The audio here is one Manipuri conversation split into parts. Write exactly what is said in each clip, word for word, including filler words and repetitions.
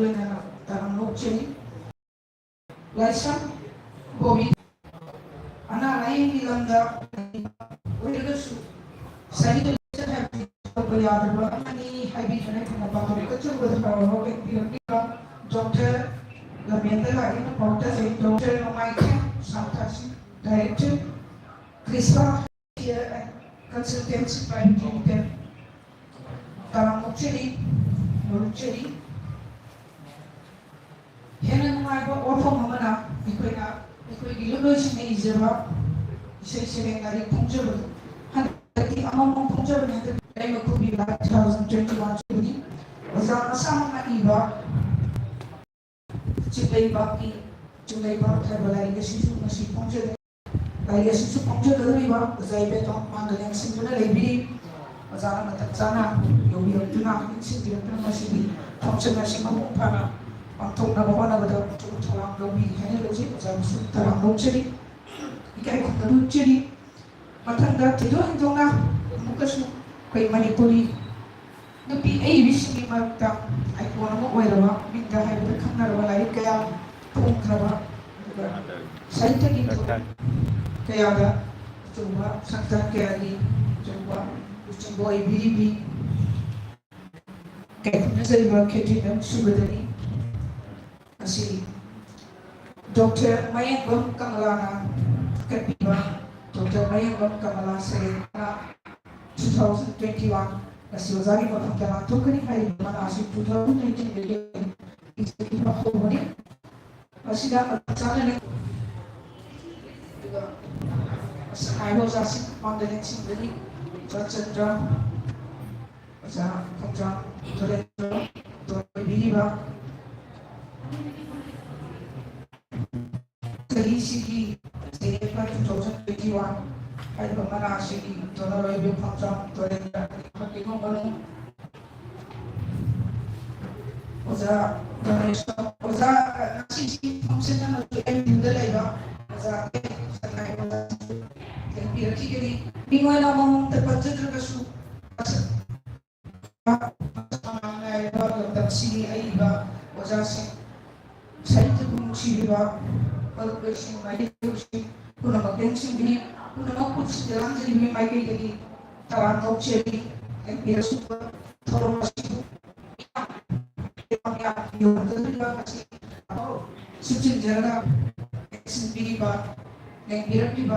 ꯂꯣꯏꯅꯅ ꯇꯔꯥꯝꯅ ꯑꯣꯛꯆꯔꯤ꯫ ꯂꯥꯏꯁ꯭ꯔꯝ ꯕꯣꯕꯤ ꯑꯅꯥ ꯂꯥꯏꯌꯦꯡꯒꯤ ꯂꯝꯗ ꯑꯣꯏꯔꯒꯁꯨ ꯁꯥꯍꯤꯇ꯭ꯌ ꯍꯥꯏꯕꯁꯤ ꯇꯧꯕ ꯌꯥꯗ꯭ꯔꯕ ꯑꯃꯅꯤ ꯍꯥꯏꯕꯤꯗꯨꯅ ꯑꯩꯈꯣꯏꯅ ꯄꯥꯡꯊꯣꯛ ꯀꯠꯆꯕꯗ ꯍꯔꯥꯎ ꯍꯔꯥꯎ ꯄꯤꯕꯤꯔꯛꯂꯤꯕ ꯗꯣꯛꯇꯔ ꯂꯝꯕꯦꯟꯗ ꯂꯥꯛꯏꯕ ꯄꯥꯎꯇꯥꯛꯆꯩ doctor Nongmaithem Santhasing, director, Crispa care and consultancy private limited. ꯇꯔꯥꯝꯅ ꯑꯣꯛꯆꯔꯤ, ꯅꯣꯂꯨꯛꯆꯔꯤ꯫ ꯍꯦꯟꯅ ꯅꯨꯡꯉꯥꯏꯕ ꯋꯥꯐꯝ ꯑꯃꯅ ꯑꯩꯈꯣꯏꯅ ꯑꯩꯈꯣꯏꯒꯤ ꯂꯨꯞꯂꯣꯏꯁꯤꯡꯅ ꯏꯖꯕ ꯏꯁꯩ ꯁꯩꯔꯦꯡ ꯂꯥꯏꯔꯤꯛ ꯐꯣꯡꯖꯕꯗꯨ ꯍꯟꯗꯛꯇꯤ ꯑꯃꯃꯝ ꯐꯣꯡꯖꯕꯅꯤ꯫ ꯍꯟꯗꯛ ꯂꯩꯃꯈꯨꯕꯤ ꯂꯥꯏꯔꯤꯛ two thousand twenty one ꯁꯨꯕꯅꯤ꯫ ꯑꯣꯖꯥ ꯃꯁꯥꯃꯛꯅ ꯏꯕ ꯆꯤꯡꯂꯩꯕꯥꯛꯀꯤ ꯆꯤꯡꯂꯩꯕꯥꯛ ꯍꯥꯏꯕ ꯂꯥꯏꯔꯤꯛ ꯑꯁꯤꯁꯨ ꯉꯁꯤ ꯐꯣꯡꯖꯔꯦ꯫ ꯂꯥꯏꯔꯤꯛ ꯑꯁꯤꯁꯨ ꯐꯣꯡꯖꯒꯗꯧꯔꯤꯕ ꯑꯣꯖꯥ ꯏꯕꯦꯇꯣꯟ ꯃꯥꯡꯗ ꯂꯦꯡꯁꯤꯟꯗꯨꯅ ꯂꯩꯕꯤꯔꯤ꯫ ꯑꯣꯖꯥꯅ ꯃꯇꯝ ꯆꯥꯅ ꯌꯧꯕꯤꯔꯛꯇꯨꯅ ꯅꯤꯡꯁꯤꯡꯕꯤꯔꯛꯇꯨꯅ ꯉꯁꯤꯗꯤ function ꯑꯁꯤ ꯃꯄꯨꯡ ꯐꯥꯅ ꯄꯥꯡꯊꯣꯛꯅꯕ ꯍꯣꯠꯅꯕꯗ ꯑꯆꯧꯕ ꯊꯧꯗꯥꯡ ꯂꯧꯕꯤꯔꯤ ꯍꯥꯏꯅ ꯂꯧꯖꯩ꯫ ꯑꯣꯖꯥꯕꯨꯁꯨ ꯇꯔꯥꯝꯅ ꯑꯣꯛꯆꯔꯤ, ꯏꯀꯥꯏ ꯈꯨꯝꯅꯕ ꯎꯠꯆꯔꯤ꯫ ꯃꯊꯪꯗ ꯊꯣꯏꯗꯣꯛ ꯍꯦꯟꯗꯣꯛꯅ ꯑꯃꯨꯛꯀꯁꯨ ꯑꯩꯈꯣꯏ ꯃꯅꯤꯄꯨꯔꯤ ꯅꯨꯄꯤ ꯑꯏꯕꯤꯁꯤꯡꯒꯤ ꯃꯔꯛꯇ icon ꯑꯃ ꯑꯣꯏꯔꯕ, ꯃꯤꯡꯗ ꯍꯥꯏꯕꯗ ꯈꯪꯅꯔꯕ ꯂꯥꯏꯔꯤꯛ ꯀꯌꯥ ꯐꯣꯡꯈ꯭ꯔꯕ, ꯑꯗꯨꯒ ꯁꯥꯍꯤꯇ꯭ꯌꯒꯤ ꯊꯧꯔꯝ ꯀꯌꯥꯗ ꯑꯆꯧꯕ ꯁꯛꯇꯝ ꯀꯌꯥꯒꯤ ꯑꯆꯧꯕ ꯂꯨꯆꯤꯡꯕ ꯑꯣꯏꯕꯤꯔꯤꯕꯤ ꯀꯩ ꯈꯨꯝꯅꯖꯔꯤꯕ ꯈꯦꯇ꯭ꯔꯤꯗꯪ ꯁꯨꯕꯗꯅꯤ꯫ ꯉꯁꯤ ꯗꯣꯛꯇꯔ ꯃꯌꯦꯡꯕꯝ ꯀꯃꯂꯥꯅ ꯀꯠꯄꯤꯕ ꯗꯣꯛꯇꯔ ꯃꯌꯦꯡꯕꯝ ꯀꯃꯂꯥ ꯁꯩꯔꯦꯡ ꯃꯅꯥ two thousand twenty one ꯉꯁꯤ ꯑꯣꯖꯥꯒꯤ ꯃꯐꯝꯗ ꯂꯥꯟꯊꯣꯛꯀꯅꯤ꯫ ꯍꯥꯏꯔꯤꯕ ꯃꯅꯥ ꯑꯁꯤ two thousand nineteen ꯗꯒꯤ ꯏꯖꯈꯤꯕ ꯍꯧꯕꯅꯤ꯫ ꯃꯁꯤꯗ ꯃꯇꯝ ꯆꯥꯅ ꯂꯩ-, ꯑꯗꯨꯒ ꯃꯁꯛ ꯅꯥꯏꯕ ꯑꯣꯖꯥꯁꯤꯡ ꯃꯥꯡꯗ ꯂꯦꯡꯁꯤꯟꯒꯅꯤ꯫ ꯆꯨꯔꯆꯥꯟꯄꯨꯔ ꯑꯣꯖꯥ ꯈꯣꯡꯖꯥꯝ ꯇꯨꯔꯦꯟ ꯑꯣꯏꯕꯤꯔꯤꯕ ꯆꯍꯤꯁꯤꯒꯤ ꯆꯌꯦꯠꯄ two thousand twenty one ꯍꯥꯏꯔꯤꯕ ꯃꯅꯥ ꯑꯁꯤꯒꯤ donor ꯑꯣꯏꯕ ꯈꯣꯡꯖꯥꯝ ꯇꯨꯔꯦꯟꯗ ꯍꯥꯏꯕꯤꯕ ꯃꯅꯨꯡ ꯑꯣꯖꯥ ꯒꯅꯦꯁ, ꯑꯣꯖꯥ ꯉꯁꯤꯒꯤ function ꯑꯃꯁꯨ M U ꯗ ꯂꯩꯕ ꯑꯣꯖꯥ ꯁꯉꯥꯏ ꯑꯣꯖꯥꯁꯨ ꯂꯦꯡꯕꯤꯔꯛꯈꯤꯒꯅꯤ꯫ ꯃꯤꯡ ꯑꯣꯏꯅ ꯑꯃꯃꯝꯇ ꯄꯟꯖꯗ꯭ꯔꯒꯁꯨ ꯂꯝꯗꯝꯁꯤꯒꯤ ꯑꯏꯕ ꯑꯣꯖꯥꯁꯤꯡ, ꯁꯥꯍꯤꯇ꯭ꯌꯕꯨ ꯅꯨꯡꯁꯤꯕꯤꯕ ꯃꯔꯨꯞꯂꯣꯏꯁꯤꯡ, ꯃꯥꯏꯀꯩꯁꯤꯡ ꯄꯨꯝꯅꯃꯛ ꯇꯦꯡꯁꯤꯡꯕꯤ, ꯄꯨꯝꯅꯃꯛꯄꯨ ꯁꯤꯗ ꯂꯥꯡꯖꯔꯤꯕꯤ ꯃꯥꯏꯀꯩꯗꯒꯤ ꯇꯔꯥꯝ ꯑꯣꯛꯆꯔꯤ꯫ ꯂꯦꯡꯕꯤꯔꯛꯂꯤꯕ ꯊꯧꯔꯝ ꯑꯁꯤꯕꯨ ꯁꯨꯞꯆꯤꯟꯖꯔꯒ ꯁꯤꯟꯕꯤꯔꯤꯕ, ꯂꯦꯡꯕꯤꯔꯛꯂꯤꯕ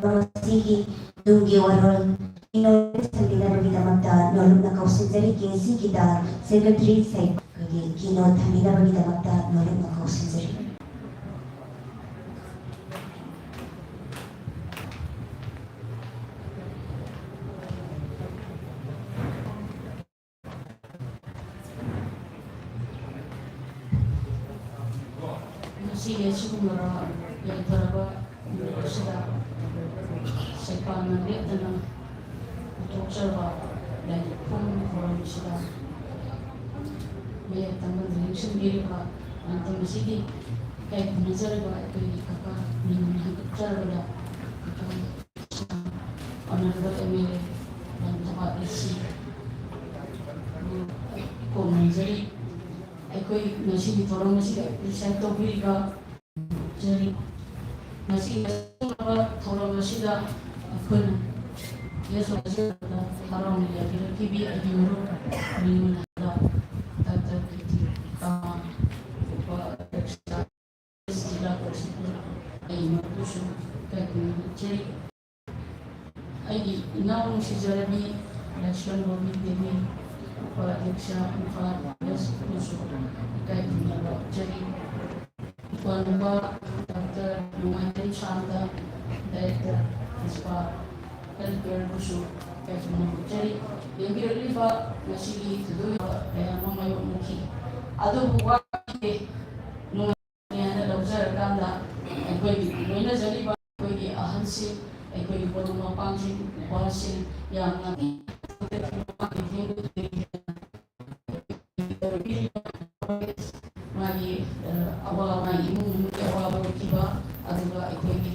ꯃꯁꯤꯒꯤ ꯇꯨꯡꯒꯤ ꯋꯥꯔꯣꯜ ꯊꯝꯕꯤꯅꯕꯒꯤꯗꯃꯛꯇ ꯅꯣꯂꯨꯛꯅ ꯀꯧꯁꯤꯟꯖꯔꯤ꯫ ꯀꯦ ꯁꯤꯒꯤ ꯗꯥ ꯁꯦꯀ꯭ꯔꯦꯇꯔꯤ ꯁꯥꯍꯤꯕ ꯑꯩꯈꯣꯏꯒꯤ ꯀꯤꯅꯣ ꯊꯝꯕꯤꯅꯕꯒꯤꯗꯃꯛꯇ ꯅꯣꯂꯨꯛꯅ ꯀꯧꯁꯤꯟꯖꯔꯤ꯫ ꯉꯁꯤꯒꯤ ꯑꯁꯤꯒꯨꯝꯂꯕ ꯌꯥꯏꯐꯔꯕ ꯅꯨꯃꯤꯠ ꯑꯁꯤꯗ ꯁꯩꯄꯥꯟꯅ ꯂꯦꯞꯇꯅ ꯄꯨꯊꯣꯛꯆꯔꯕ ꯂꯥꯏꯔꯤꯛ ꯐꯣꯡꯕꯒꯤ ꯊꯧꯔꯝ ꯑꯁꯤꯗ ꯃꯌꯦꯛ ꯇꯝꯕꯗ ꯂꯦꯡꯁꯤꯟꯕꯤꯔꯤꯕ ꯂꯝꯗꯝ ꯑꯁꯤꯒꯤ ꯏꯀꯥꯏ ꯈꯨꯝꯅꯖꯔꯕ ꯑꯩꯈꯣꯏꯒꯤ ꯀꯀꯥ ꯃꯤꯡ ꯍꯟꯗꯣꯛꯆꯔꯕꯗ ꯀꯀꯥ Honorable M L A ꯂꯝꯗꯝ ꯑꯁꯤ ꯈꯣꯝꯅꯖꯔꯤ꯫ ꯑꯩꯈꯣꯏ ꯉꯁꯤꯒꯤ ꯊꯧꯔꯝ ꯑꯁꯤꯗ preside ꯇꯧꯕꯤꯔꯤꯕ ꯖꯔꯤ꯫ ꯉꯁꯤꯒꯤ ꯑꯁꯤꯒꯨꯝꯂꯕ ꯊꯧꯔꯝ ꯑꯁꯤꯗ ꯑꯩꯈꯣꯏꯅ guest of honourꯗ ꯍꯔꯥꯎꯅ ꯌꯥꯕꯤꯔꯛꯈꯤꯕꯤ ꯑꯩꯒꯤ ꯃꯔꯨꯞ ꯃꯤꯡ ꯗꯥꯛꯇꯔ ꯀꯤꯔꯇꯤ ꯀꯃꯥ, ꯎꯄ ꯑꯗ꯭ꯌꯛꯁ ꯖꯤꯂꯥ ꯄꯔꯤꯁꯠꯄꯨ ꯑꯩ ꯃꯔꯨꯞꯄꯨꯁꯨ ꯏꯀꯥꯏ ꯈꯨꯝꯅꯕ ꯎꯠꯆꯔꯤ꯫ ꯑꯩꯒꯤ ꯏꯅꯥꯎ ꯅꯨꯡꯁꯤꯖꯔꯕꯤ ꯂꯛꯁꯃꯟ ꯒꯣꯕꯤꯟ ꯗꯦꯕꯤ, ꯎꯄ ꯑꯗ꯭ꯌꯛꯁ ꯏꯝꯐꯥꯜ ꯋꯦꯁ꯭ꯠꯄꯨꯁꯨ ꯏꯀꯥꯏ ꯈꯨꯝꯅꯕ ꯎꯠꯆꯔꯤ꯫ ꯏꯄ꯭ꯋꯥ ꯅꯨꯄꯥ ꯗꯥꯛꯇꯔ ꯅꯣꯡꯃꯥꯏꯊꯦꯝ ꯁꯥꯟꯇ, director, ꯄꯨꯁꯄꯥ health careꯕꯨꯁꯨ ꯏꯀꯥꯏ ꯈꯨꯝꯅꯕ ꯎꯠꯆꯔꯤ꯫ ꯌꯦꯡꯕꯤꯔꯛꯂꯤꯕ ꯉꯁꯤꯒꯤ ꯊꯣꯏꯗꯣꯛ ꯍꯦꯟꯗꯣꯛꯄ ꯀꯌꯥ ꯑꯃ ꯃꯥꯌꯣꯛꯅꯈꯤ꯫ ꯑꯗꯨꯕꯨ ꯋꯥꯈꯜ ꯅꯨꯡꯉꯥꯏ ꯍꯥꯏꯅ ꯂꯧꯖꯔꯀꯥꯟꯗ ꯑꯩꯈꯣꯏꯒꯤ ꯂꯣꯏꯅꯖꯔꯤꯕ ꯑꯩꯈꯣꯏꯒꯤ ꯑꯍꯜꯁꯤꯡ, ꯑꯩꯈꯣꯏꯒꯤ ꯃꯔꯨꯞ ꯃꯄꯥꯡꯁꯤꯡ, ꯅꯨꯄꯥꯁꯤꯡ ꯌꯥꯝꯅ ꯃꯥꯒꯤ, ꯑ, ꯑꯋꯥ, ꯃꯥꯒꯤ ꯏꯃꯨꯡ ꯃꯅꯨꯡꯒꯤ ꯑꯋꯥꯕ ꯎꯠꯈꯤꯕ, ꯑꯗꯨꯒ ꯑꯩꯈꯣꯏꯒꯤ,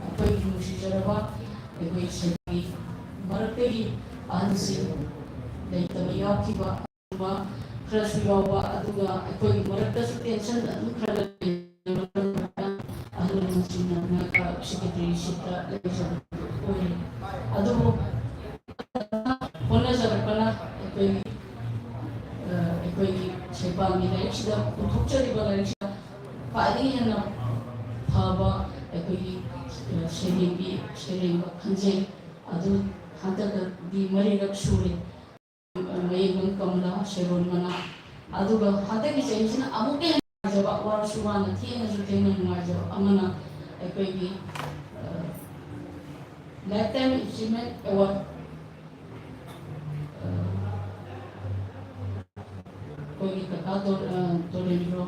ꯑꯩꯈꯣꯏꯒꯤ ꯅꯨꯡꯁꯤꯖꯔꯕ ꯑꯩꯈꯣꯏ ꯁꯦꯟꯅꯕꯤ ꯃꯔꯛꯇꯒꯤ ꯑꯍꯜꯁꯤꯡ, ꯂꯩꯇꯕ ꯌꯥꯎꯈꯤꯕ, ꯈꯔꯁꯨ ꯌꯥꯎꯕ, ꯑꯗꯨꯒ ꯑꯩꯈꯣꯏꯒꯤ ꯃꯔꯛꯇꯁꯨ tension ꯑꯗꯨꯝ ꯈꯔ ꯂꯩ꯫ ꯑꯍꯜ ꯂꯃꯟꯁꯤꯡꯅ ꯉꯥꯛꯇ secretaryshipꯇ ꯂꯩꯖꯕ ꯑꯣꯏꯔꯦ꯫ ꯑꯗꯨꯕꯨ ꯍꯣꯠꯅꯖꯔꯛꯄꯅ ꯑꯩꯈꯣꯏꯒꯤ, ꯑ, ꯑꯩꯈꯣꯏꯒꯤ ꯁꯩꯄꯥꯡꯒꯤ ꯂꯥꯏꯔꯤꯛꯁꯤꯗ ꯄꯨꯊꯣꯛꯆꯔꯤꯕ ꯂꯥꯏꯔꯤꯛꯁꯤꯗ ꯈ꯭ꯋꯥꯏꯗꯒꯤ ꯍꯦꯟꯅ ꯐꯕ ꯑꯩꯈꯣꯏꯒꯤ, ꯑ, ꯁꯩꯔꯦꯡꯒꯤ, ꯁꯩꯔꯦꯡꯕ ꯈꯟꯖꯩ꯫ ꯑꯗꯨ ꯍꯟꯗꯛꯇꯗꯤ ꯃꯔꯤꯔꯛ ꯁꯨꯔꯦ꯫ ꯃꯌꯦꯛꯕꯝ ꯀꯃꯂꯥ, ꯁꯦꯔꯣꯟ ꯃꯅꯥ꯫ ꯑꯗꯨꯒ ꯍꯟꯗꯛꯀꯤ ꯆꯍꯤꯁꯤꯅ ꯑꯃꯨꯛꯀ ꯍꯦꯟꯅ ꯅꯨꯡꯉꯥꯏꯖꯕ, ꯋꯥꯔꯁꯨ ꯋꯥꯅ, ꯊꯦꯡꯅꯁꯨ ꯊꯦꯡꯅ ꯅꯨꯡꯉꯥꯏꯖꯕ ꯑꯃꯅ ꯑꯩꯈꯣꯏꯒꯤ, ꯑ, Lifetime Achievement Award, ꯑ, ꯑꯩꯈꯣꯏꯒꯤ ꯀꯀꯥ ꯗꯣ-, ꯑ, ꯗꯣꯔꯦꯟꯗ꯭ꯔꯣ,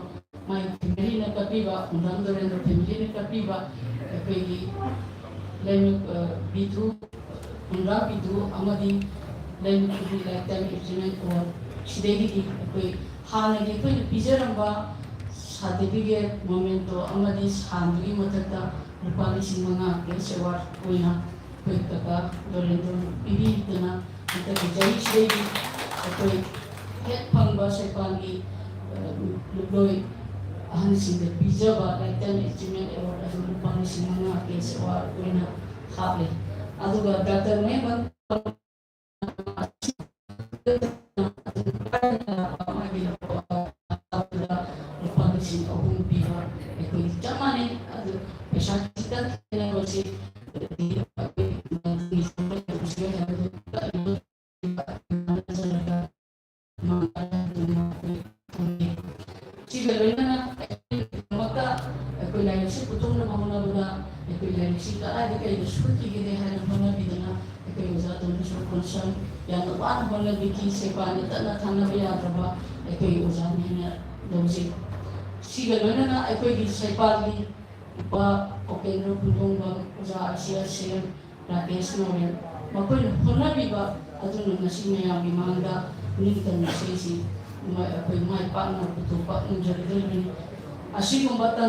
ꯃꯥꯒꯤ familyꯅ ꯀꯠꯄꯤꯕ, ꯈꯣꯡꯖꯥꯝ ꯗꯣꯔꯦꯟꯗ꯭ꯔꯣ familyꯅ ꯀꯠꯄꯤꯕ ꯑꯩꯈꯣꯏꯒꯤ ꯂꯩꯃ-, ꯑ, ꯕꯤꯗꯨ, ꯈꯣꯡꯖꯥꯝ ꯕꯤꯗꯨ ꯑꯃꯗꯤ ꯂꯩꯃ ꯀꯨꯕꯤ Lifetime Achievement Award꯫ ꯁꯤꯗꯒꯤꯗꯤ ꯑꯩꯈꯣꯏ ꯍꯥꯟꯅꯒꯤ ꯑꯩꯈꯣꯏꯅ ꯄꯤꯖꯔꯝꯕ certificate, memento ꯑꯃꯗꯤ ꯁꯥꯟꯗꯨꯒꯤ ꯃꯊꯛꯇ ꯂꯨꯄꯥ ꯂꯤꯁꯤꯡ ꯃꯉꯥ cash award ꯑꯣꯏꯅ ꯑꯩꯈꯣꯏ ꯀꯀꯥ ꯗꯣꯔꯦꯟꯗ꯭ꯔꯣꯅ ꯄꯤꯕꯤꯗꯅ ꯍꯟꯗꯛꯀꯤ ꯆꯍꯤꯁꯤꯗꯒꯤ ꯑꯩꯈꯣꯏ ꯍꯦꯛ ꯐꯪꯕ ꯁꯩꯄꯥꯟꯒꯤ, ꯑ, ꯂꯨꯞꯂꯣꯏ ꯑꯍꯟꯁꯤꯡꯗ ꯄꯤꯖꯕ Lifetime Achievement Award ꯑꯗꯨ ꯂꯨꯄꯥ ꯂꯤꯁꯤꯡ ꯃꯉꯥ cash award ꯑꯣꯏꯅ ꯍꯥꯞꯂꯦ꯫ ꯑꯗꯨꯒ ꯗꯥꯛꯇꯔ ꯃꯍꯦꯝꯕꯝ ꯂꯨꯄꯥ ꯂꯤꯁꯤꯡ ꯑꯍꯨꯝ ꯄꯤꯕ ꯑꯩꯈꯣꯏꯒꯤ ꯆꯞ ꯃꯥꯟꯅꯩ꯫ ꯑꯗꯨ ꯄꯩꯁꯥ ꯈꯤꯇꯪ ꯈꯦꯠꯅꯕꯁꯤ ꯁꯤꯒ ꯂꯣꯏꯅꯅ ꯑꯩꯈꯣꯏꯒꯤꯗꯃꯛꯇ ꯑꯩꯈꯣꯏ ꯂꯥꯏꯔꯤꯛꯁꯤ ꯄꯨꯊꯣꯛꯅꯕ ꯍꯣꯠꯅꯕꯗ ꯑꯩꯈꯣꯏ ꯂꯥꯏꯔꯤꯛꯁꯤ ꯀꯗꯥꯏꯗ ꯀꯩꯗ ꯁꯣꯏꯈꯤꯒꯦ ꯍꯥꯏꯅ ꯍꯣꯠꯅꯕꯤꯗꯅ ꯑꯩꯈꯣꯏ ꯑꯣꯖꯥ ꯇꯣꯝꯕꯤꯁꯣꯔ ꯈꯣꯟꯁꯝ ꯌꯥꯝꯅ ꯋꯥꯅ ꯍꯣꯠꯅꯕꯤꯈꯤ꯫ ꯁꯩꯄꯥꯟꯅ ꯇꯠꯅ ꯊꯥꯅꯕ ꯌꯥꯗ꯭ꯔꯕ ꯑꯩꯈꯣꯏꯒꯤ ꯑꯣꯖꯥꯅꯤ ꯍꯥꯏꯅ ꯂꯧꯖꯩ꯫ ꯁꯤꯒ ꯂꯣꯏꯅꯅ ꯑꯩꯈꯣꯏꯒꯤ ꯁꯩꯄꯥꯜꯒꯤ ꯅꯨꯄꯥ ꯎꯄꯦꯟꯗ꯭ꯔ ꯈꯨꯟꯗꯣꯡꯕꯝ, ꯑꯣꯖꯥ ꯑꯁꯤꯌꯥ ꯁꯦꯝ, ꯔꯥꯀꯦꯁ ꯅꯣꯔꯦꯟ, ꯃꯈꯣꯏꯅ ꯍꯣꯠꯅꯕꯤꯕ ꯑꯗꯨꯅ ꯉꯁꯤ ꯃꯌꯥꯝꯒꯤ ꯃꯥꯡꯗ ꯅꯤꯡꯇꯝꯕ ꯏꯁꯩꯁꯤ ꯃ-, ꯑꯩꯈꯣꯏ ꯃꯥꯏ ꯄꯥꯛꯅ ꯄꯨꯊꯣꯛꯄ ꯉꯝꯖꯒꯗꯧꯔꯤꯕꯅꯤ꯫ ꯑꯁꯤꯒꯨꯝꯕ ꯇꯟꯖꯥ